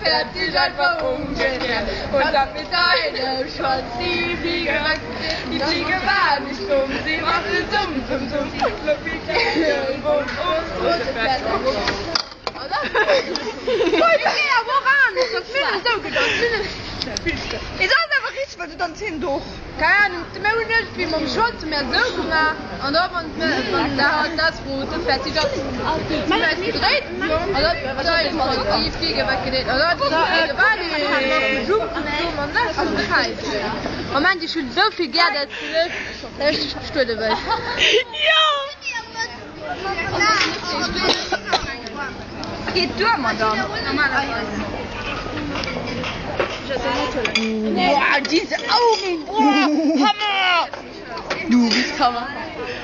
Pferd sich einfach umgekehrt und hat mit seinem Schwanz die Fliege weggedreht. Die Fliege war nicht dumm, sie machte summ, summ, summ und flog wie ums rote Pferd herum. Et ass awer richteg well du dann zeen doch. Keng Ahnung, mir hunn iergendwéi mam Schwanz hu mir esou gemaach an da wann wann da hat das rote Pferd sich ab zu mir eis gedréit an da hat déi Fliege weggedréit an da hat déi Fliege war déi Summ summ an dat ass schon scheiße. Moment ech hunn esou vill gär dat ech dech bestuede wëll. Jo! Geet duer, Madame. Boah, diese Augen, boah, Hammer! Du bist Hammer.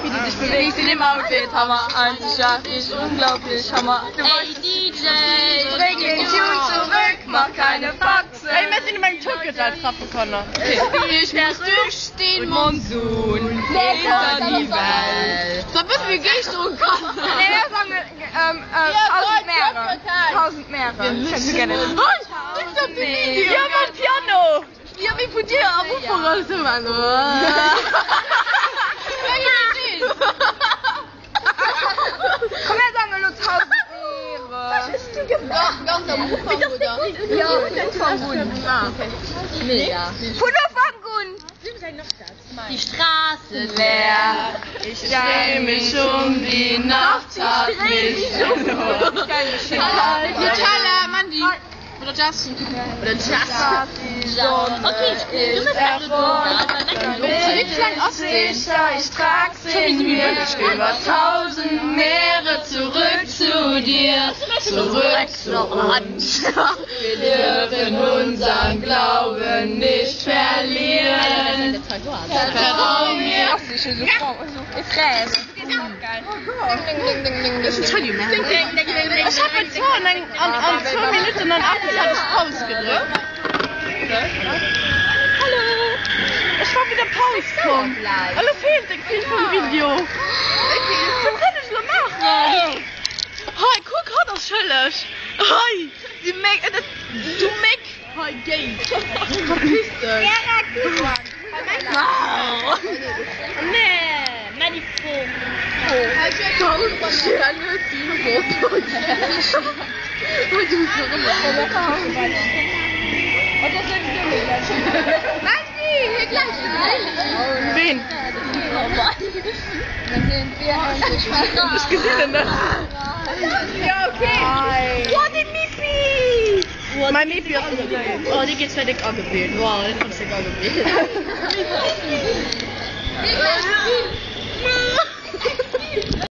Wie du dich bewegst in dem Outfit, Hammer, einzigartig, unglaublich, Hammer. Du Ey DJ, bring den Tune zurück, mach keine Faxen. Ey, mir sinn um eng Tour Trappe Kanner. Ich muss durch den Monsun hinter die Welt. Da bësse mir Géischt un kann. Nee, mir sangen ähm, äh, Tausend Meere. Tausend Meere. Hei, du op de Video. Ja, mam Piano. Ja, wéi vun dir am Ufank alles sou war. Komm, mir sangen elo Tausend Meere. Ganz am Ufank, oder? Ja, vun Ufank un. Mega. Vun Ufank un. Die Straße leer. Ich dreh mich um, die Nacht hat mich verloren. Nutella, Mandy. Oder Jess. Oder Jess. Okay, du bist Sicher, ich trag sie in mir über tausend Meere zurück zu dir, zurück zu uns. Wir dürfen unseren Glauben nicht verlieren. Vertrau mir. Ech hat et zwar an eng an an zwou Minutten an 8 hat ech Paus gedréckt. Hallo! Ech war wieder Paus komm. Elo feelt déck vill vum Video. Wat soll ech elo maachen? Hei kuck, hatt ass schëlleg. Hei, déi Méck, du Méck. Hei géi, verpiss dech. Ween? Ech gesinn en net. Boah, dee Mipi! Mäi Mipi ass esou léif. Oh, dee geet zwar déck agebilt. Wow, deen hunn ech déck agebilt.